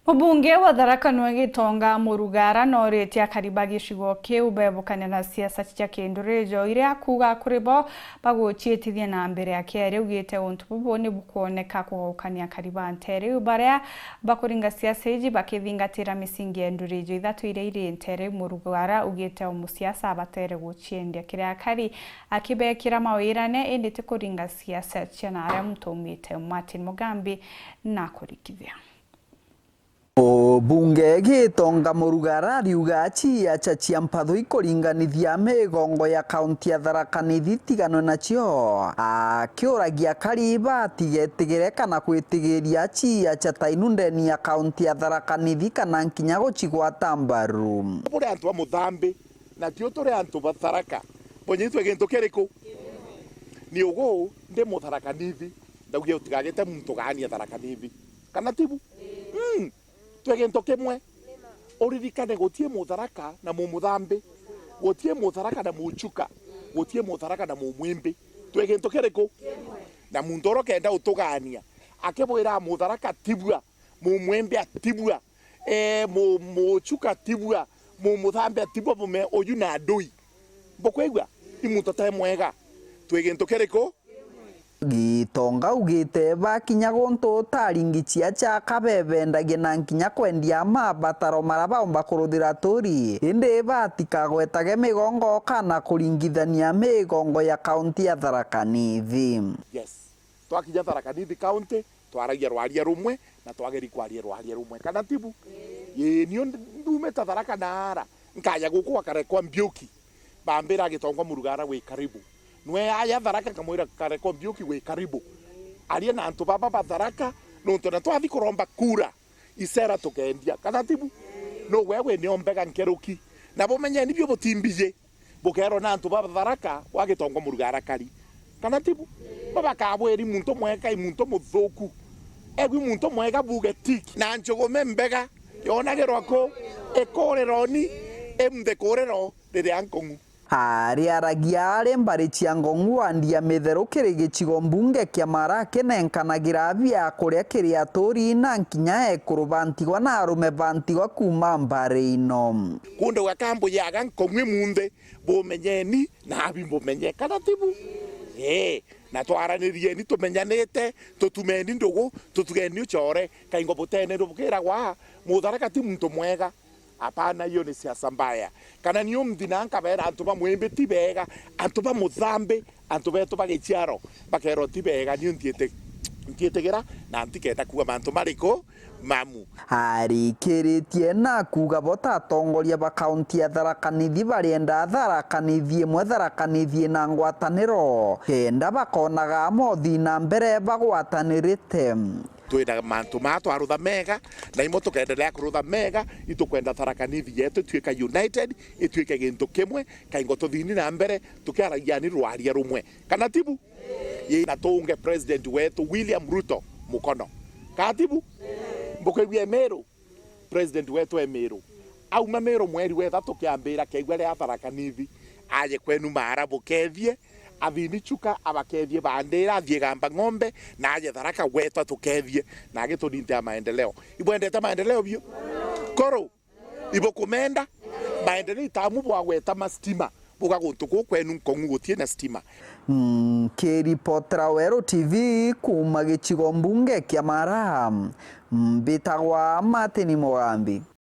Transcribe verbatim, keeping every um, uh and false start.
Mubunge wa Tharaka Nithi Gitonga Murugara noritie akari ba gicigo kiu bebukane na siasa cia kindurijo, iria akuuga kuri bo baguciitithia na mbere. Akiaria augite untu bubu ni bukwoneka kugaukania akari ba nteere iu baria bakuringa siasa iji bakithingatira misingi ya ndurijo ithatu iria iri nteere iu. Murugara augite o musiasa abatere guciendia kiri akari, akibekira mawirane, indi ti kuringa siasa cia na aria muntu aumite. Martin Mugambi na kurikithia. Mubunge Gitonga Murugara ariuga ciaca cia mpatho ikuringanithia migongo ya kaunti ya Tharaka Nithi itiganwe nacio, akiuragia akari batigetigire kana gwitigiria ciaca ta inu ndeni ya kaunti ya Tharaka Nithi kana nkinya gucigwata mbaru. Buri antu ba Muthambi, na tio turi antu ba Tharaka. Bonye itwe gintu kiriku? Ni ugu ndi Mutharaka Nithi, ndaugia utigagite muntu ugaania Tharaka Nithi. Kana tibu? Mm. Twi gintu kimwe. Uririkane gutie Mutharaka na Mumuthambi, gutie Mutharaka na Muchuka, gutie Mutharaka na Mumwimbi. Twi gintu kiriku? Na muntu uria ukenda utugania, akibwira Mutharaka tibua, Mumwimbi atibua, eh, mu-, Muchuka atibua, Mumuthambi atibua, bume uju na ndui. Bukwigua? I muntu te mwega. Twi gintu kiriku? Gitonga augite bakinya guntu utaringi ciaca kabebendagie na nkinya kwendia mabataro maria baumba kuruthira turi, indi batikagwetage migongo kana kuringithania migongo ya kaunti ya Tharaka Nithi. Yes. Twakinya Tharaka Nithi County, twaragia rwaria rumwe na twageri kwaria rwaria rumwe. Kana tibu? Ii, nio ndumite Tharaka naara, nkaja guku gwa Karekwa Mbiuki. Bambira Gitonga Murugara wi karibu. Nwe aja Tharaka, nkamwira Karekwa Mbiuki wi karibu. Aria na antu baba ba Tharaka, nontu na twathi kuromba kura, icera tukendia. Kana tibu? No gwe wi nio mbega nkeruki. Na bumenyeni bio butimbiji. Bukerwa na antu ba Tharaka wa Gitonga Murugara kari. Kana tibu? Bo bakabwiri muntu mwega i muntu muthuku. Egwi muntu mwega buge tik. Na njugume mbega yonagirwa ku? Ikurironi, imnthi kuriro riria nkong'u. Ariaragia ari mbari cia Ngong'u wandi ya Mitheru kiri gicigo mbunge kia Mara akinenkanagira bia kuria kiri aturi na nkinya ekuru ba ntigwa na arume ba ntigwa kuuma mbari ino. Kundu gakambujaga Nkong'u imunthi, bumenyeni na abi mbumenye, kana tibu? Ee, na twaranirieni tumenyanite, tutumeni ndugu, tutugeni ucore, kaingo butene bukiragwa, Mutharaka ti muntu mwega. Apana, hiyo ni siasa mbaya. Kana ni umthi na nkabera antu ba Mwimbi ti bega, antu ba Muthambi, antu betu ba giciaro, bakerwa ti bega, ni ntiete-, ntietigira na ntikenda kuuga mantu mariku mamu. Arikiritie na kuuga bo ta atongoria ba kaunti ya Tharaka Nithi barienda Tharaka Nithi imwe, Tharaka Nithi ina ngwataniro, kenda bakonaga mothi na mbere bagwatanirite. Twina mantu maa twarutha mega, na imo tukendelea kurutha mega. Itukwenda Tharaka Nithi yetu ituike united, ituike gintu kimwe, kaingo tuthini na mbere tukiaragia ni rwaria rumwe. Kana tibu? Ii, na tuunge president wetu William Ruto mukono. Kana tibu? Mbukaigua Meru? President wetu e Meru. Auma Meru mweri wa ithatu kiambira, keigua ria Tharaka Nithi, aje kwenu Mara bukethie, athini Chuka abakethie Bandira, athie Gamba Ng'ombe, na aje Tharaka gwetu atukethie, na agiturintia maendeleo. Ibwendete maendeleo biu? Koro ibukumenda? Maendeleo itamu bwagweta mastima, buga guntu kuu kwenu Nkong'u gutie na stima. Nkiripotera Weru T V kuuma gicigo mbunge kia Mara, mbitagwa Martin Mugambi.